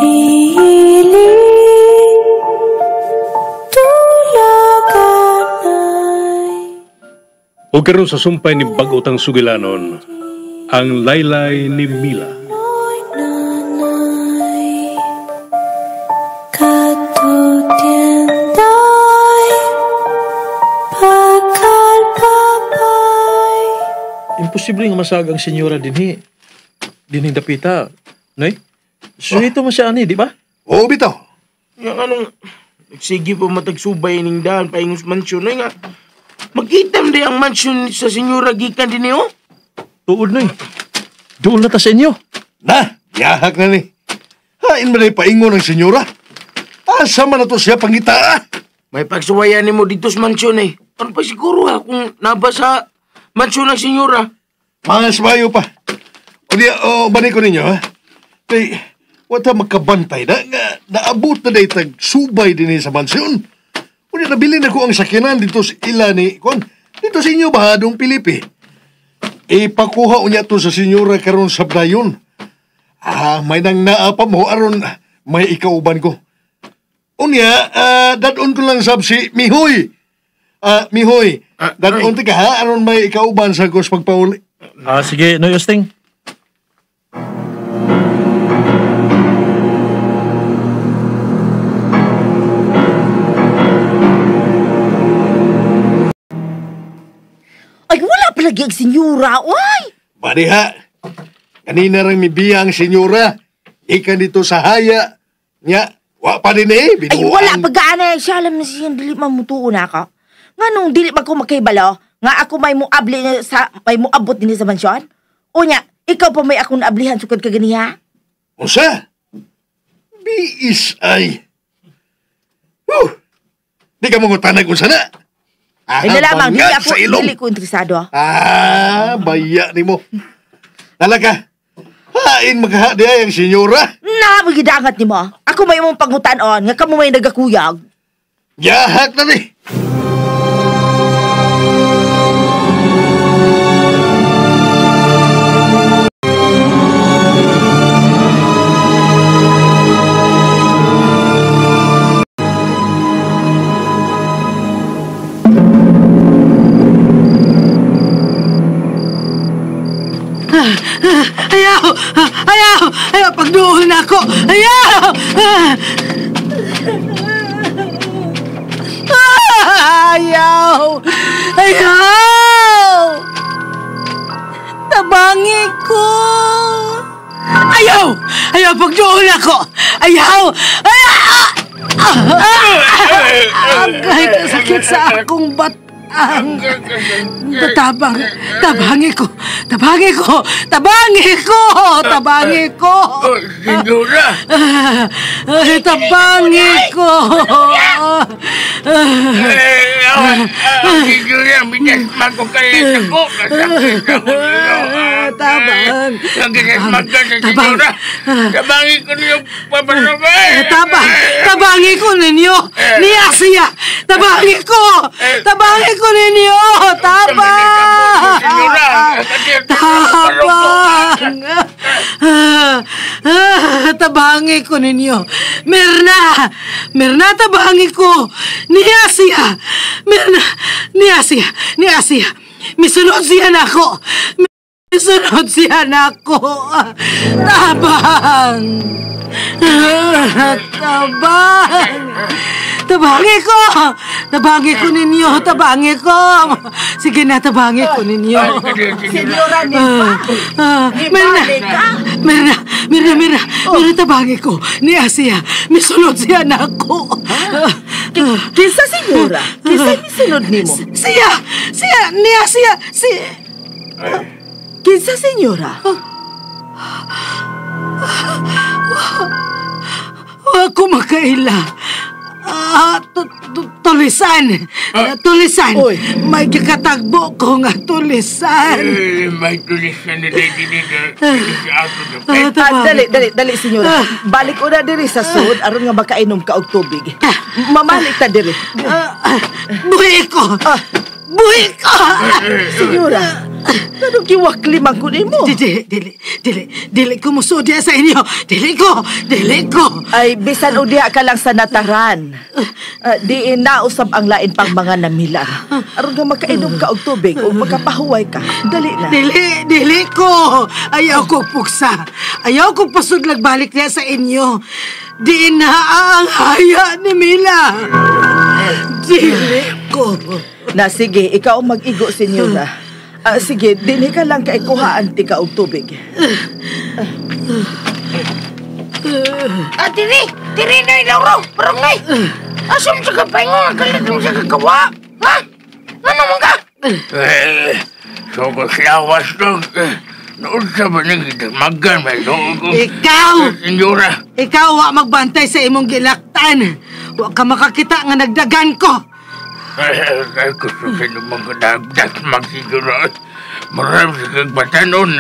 Liili tulaganay. O karon sa sumpay ni bag-otang sugilanon, ang laylay ni Mila. Imposible nga masag ang senyora dinhi. Dinhi dapita. Nay? Suhito mo siya ani, di ba? Oo, bitaw. Yang anong, sige po matagsubay ning daan paingos mansyon. Nay nga, magkitam di ang mansyon sa senyora gikan din niyo? Tuod, Noy. Doon na ta sa inyo. Na, yahak na ni. Hain man ay paingon ang senyora. Asa man na to siya pangitaa? May pagsuwayan ni mo dito sa mansyon eh. Ano pa siguro ha kung nabasa mansyon ng senyora? Mas mayo pa. O diya, o balik ko ninyo ha. Kay, wata magkabantay na nga naabot na day tag subay din sa mansyon. O diya, nabili na ko ang sakyanan dito sa ila ni, kon, dito sa inyo ba, Dong Pilipi? Ipakuha unya to sa senyora karon sa dayon. Ah, may nang naapa mo aron may ikauban ko. Unya, dadon ko lang sab si Mihoy. Mihoy, dadon ka ha aron may ikauban sa kos pagpauli. Sige, Noy Osting. Ay, wala palagi ang senyora, oy! Bariha, kanina rang mibiya ang senyora. Ikan dito sa haya. Nya, wa pa din eh. Ay, wala pag-aana. Siya alam na siya, dili man mutuo na ka. Nga nung dili man ko makaibalo, nga ako may muabli sa, may muabot din sa mansyon? O nya, ikaw pa may akong naablihan sukad ka ganiha? Unsa? Biis ay. Huh! Di ka mangutanag unsa na? Ay na lamang, dili ako, dili ko interesado. Ah, baya ni mo. Talaga, hain maghaha di ay ang senyora. Na, magidangat ni mo. Ako may imong pangutanon, nga kamo may nagakuyag. Yahak na ni. Ayaw! Ayaw! Ayaw! Pagduol na ako! Ayaw! Ayaw! Ayaw! Tabangi ko! Ayaw! Ayaw! Pagduol na ako! Ayaw! Ayaw! Agay kasakit sa akong batang. Tabang, tabangi ko, tabangi ko, tabangi ko, tabangi ko. Senyora. Tabangi ko. Senyora, minasman ko kalit ako. Kasakit ako ninyo. Tabang. Senyora. Tabangi ko ninyo, papanabay. Tabang, tabangi ko ninyo. Niya siya. Tabangi ko. Tabangi ko ninyo. Tabang. Tabang. Tabangi ko ninyo. Mirna. Mirna, tabangi ko. Niya siya. Mirna. Niya siya. Niya siya. Misunod siya na ako. Misunod siya na ako. Tabang. Tabang. Tabangi ko! Tabangi ko ninyo! Tabangi ko! Sige na, tabangi ko ninyo. Senyora, ni ba? Mirna! Mirna! Mirna! Mirna! Mirna, tabangi ko! Ni Asia! Misunod siya na ako! Kinsa, senyora? Kinsa misunod nimo? Siya! Siya! Ni Asia! Si... Kinsa, senyora? Ako makaila. Tulisan. Tulisan. Oy. May kakatagbo ko nga tulisan. May tulisan na dito. Dali, dali, dali, senyora. Balik una diri sa sud aron nga makainom ka og tubig. Mamalik ta diri. Buhi ko. Buhi ko. Senyora. Anong giwakli man ko nimo? Dili, dili, dili, dili ko musudya sa inyo. Dili ko, dili ko. Ay, bisan o diha ka lang sa nataran. Diin na usab ang lain pang mga namilan. Aron nga makainom ka og tubig o makapahuway ka. Dali na. Dili, dili ko. Ayaw ko puksa. Ayaw ko pasudlag balik niya sa inyo. Diin na ang haya ni Mila. Dili ko. Na sige, ikaw ang mag-igo, senyora. Sige, dinhi ka lang kay kuhaan ti ka og tubig. Diri! Diri na Lauro! Parang nay! Asam sa kapaingon, kalit mo sa kakawa! Ha? Ano man ka? Sugos lawas dog. Noon sa banig, magan may loob. Ikaw! Senyora! Ikaw wa magbantay sa imong gilaktan. Wa ka makakita nga nagdagan ko. Ay, gusto sa inyo mga dagdas magsiguro. Marami sa kagbatanon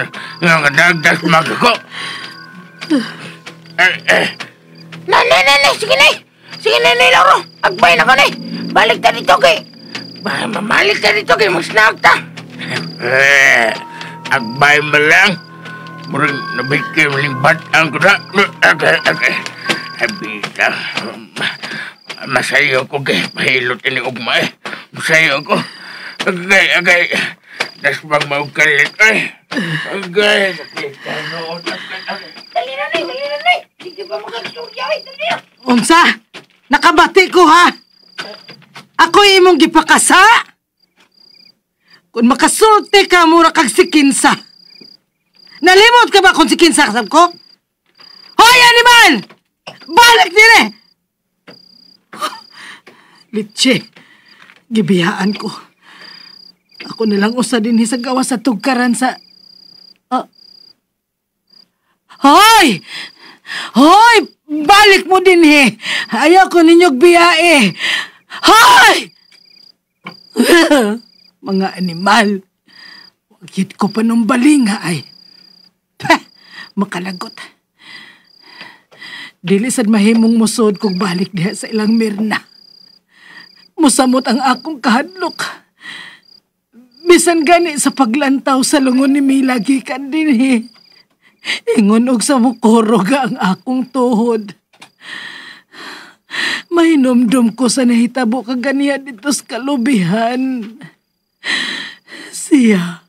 nga dagdas mag ako. Nanay, nanay, sige nay. Sige nay, Lauro. Agbay na ko nay. Balik ta dito kay. Mamalik ta dito kay. Masnaag ta. Agbay mo lang. Murang nabigay mo lang batang ko na. Abita. Masayo ko kay pahilot ini ugma eh. Masayo ko. Agay, agay. Dasmang maukalit eh. Agay, sakit ka noon. Dali na, nay. Dali na, nay. Sige pa makagsurya eh. Dali na. Unsa? Nakabati ko ha? Ako'y imong gipakasa? Kung makasulti ka, mura kag si Kinsa. Nalimot ka ba kung si Kinsa kasab ko? Hoy, animal! Balik dire! Litche, gibiyaan ko. Ako nalang usa din sa gawas sa tugkaran sa... Hoy! Hoy! Balik mo din eh! Ayaw ko ninyog biyae! Hoy! Mga animal, wagit ko pa nung balinga ay. Pah, makalagot. Dili sad mahimong musod kung balik diha sa ilang Mirna. Musamot ang akong kahadlok. Bisan gani sa paglantaw sa lungon ni Mila gikan dinhi. Ingon og sa mukorog ang akong tuhod. Mahinomdom ko sa nahitabo kaganiya dito sa kalubihan. Siya.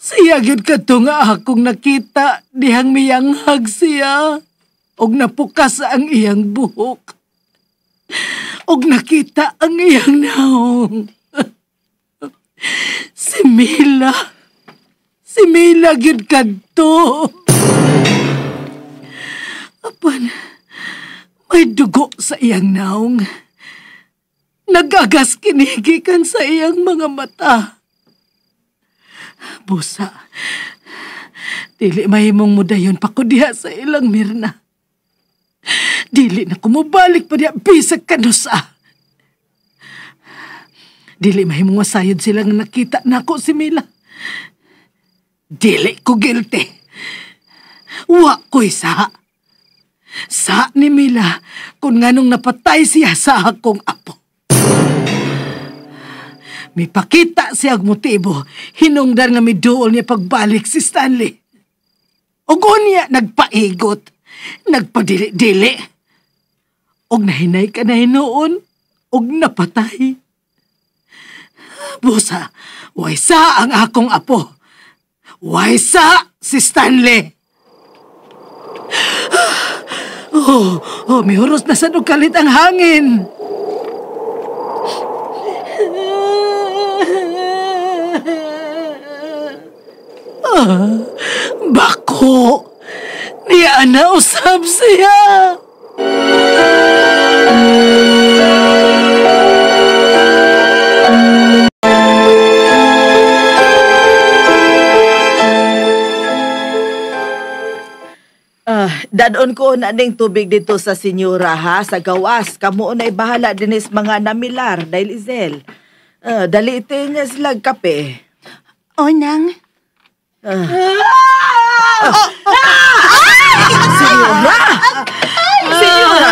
Siya gyud kadto nga akong nakita dihang miyanghag siya. Og napukas ang iyang buhok. Og nakita ang iyang naong. Si Mila. Si Mila gyud kadto. Apan, may dugo sa iyang naong. Nagagas kinigikan sa iyang mga mata. Busa, dili mahimong mudayon pa ko diha sa ilang Mirna. Dili na kumubalik pa diha bisag kanusa. Dili mahimong masayod sila nga nakita nako si Mila. Dili ko guilty. Wa ko'y sa. Sa ni Mila kung nganong napatay siya sa akong apo. Mipakita siya og motibo, hinungdan nga miduol niya pagbalik si Stanley. Ug unya nagpaigot, nagpadili-dili. Og nahinay ka na hinuon, og napatay. Busa, way sa ang akong apo. Way sa si Stanley. Oh, oh, mihuros na sa kalit ang hangin. Ah, bako! Niya na usab siya! Dadon ko na ning tubig dito sa senyora ha, sa gawas. Kamu na bahala dinis mga namilar dahil Izel. Dali ito niya sila kape. O, nang. Senyora! Senyora!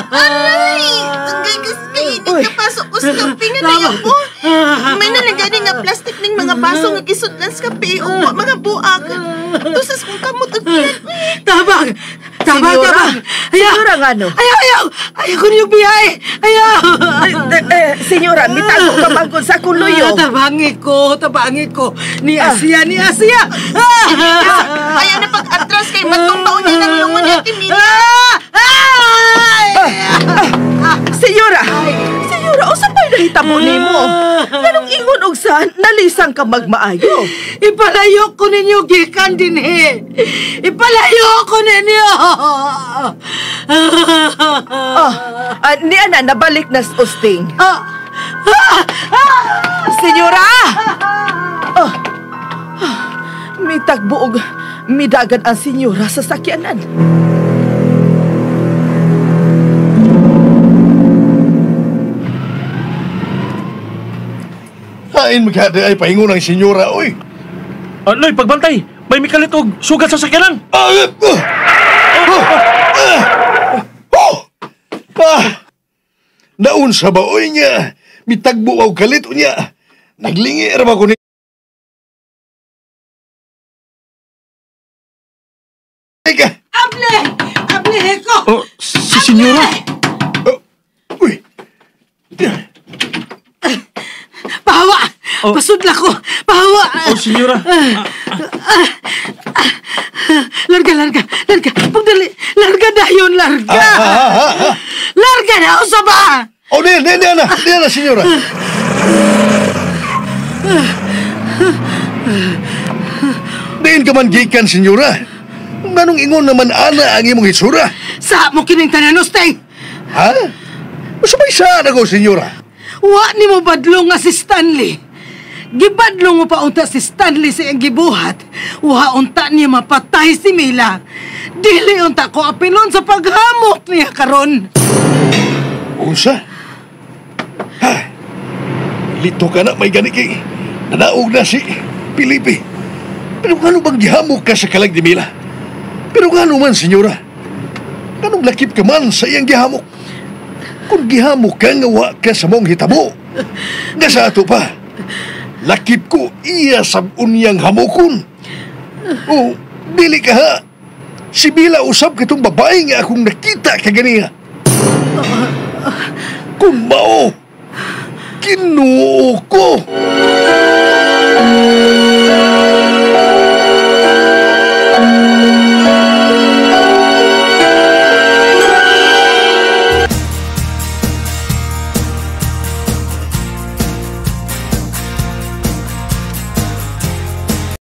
Aray! Ang gagas kayo, nagkapasok ko sa kape nga na mo. May nalagay nga plastic ning mga baso nga gisudlan sa kape o mga buak. Tusas kong kamot og tiyan. Tabang! Tabang, Senyora! tabang! Ayaw! Senyora, ngano? Ayaw, ayaw! Ayaw ko niyo biyahe! Ayaw! Senyora, mitago ka bangkod sa akong luyo. Ah, tabangi ko, tabangi ko. Ni Asia, ni Asia! Ah! Ayaw na pag-atras kay matong taon niya ng lungon ni Ate Mila. Ah! Ay! Senyora! Senyora, usa pa'y nahitabo nimo? Nganong ingon og sa nalisang ka magmaayo? Ipalayo ko ninyo gikan dinhi. Ipalayo ko ninyo. Ah, niya na, nabalik na sa usting. Ah! Ah! Senyora! Oh. Mitagbo og midagan ang senyora sa sakyanan. Hain magkada ay pahingon ang senyora, oy. Loy, pagbantay! May mikalit og sugat sa sakyanan! Ah, ah, ah, ah, oh, ah. Naunsa ba, oy niya? Mitagbo og kalit niya. Naglingi ra ba ko ni Ika. Able! Able ko! Oh, si senyora! Oh, uy. Pahawa! Oh. Pasudla ko! Pahawa! Oh, senyora! Larga, larga, larga. Pagdali, larga dayon, larga. Larga na, usa ba? Oh, di, di, di na, di na, senyora. Diin ka man gikan, senyora. Nganong ingon naman ana ang imong hitsura? Sa mo kining tanan, Usteng. Ha? Masabay saan ako, senyora? Wa ni mo badlong nga si Stanley. Gibadlong mo pa unta si Stanley sa iyang gibuhat. Wa unta niya mapatay si Mila. Dili unta ko apilon sa paghamok niya karon. Unsa? Ha? Lito ka na, may gani kay nanaog na si Felipe. Pero ngano bang gihamok ka sa kalag ni Mila? Pero ngano man, senyora? Nganong lakip ka man sa iyang gihamok? Kung gihamok ka nga wa ka sa mong hitabo, nga sa ato pa, lakip ko iya sa unyang hamokon. O, dili ka ha. Si Mila usab kitong babae nga akong nakita kaganiya. Kung mao, Kinuo ko!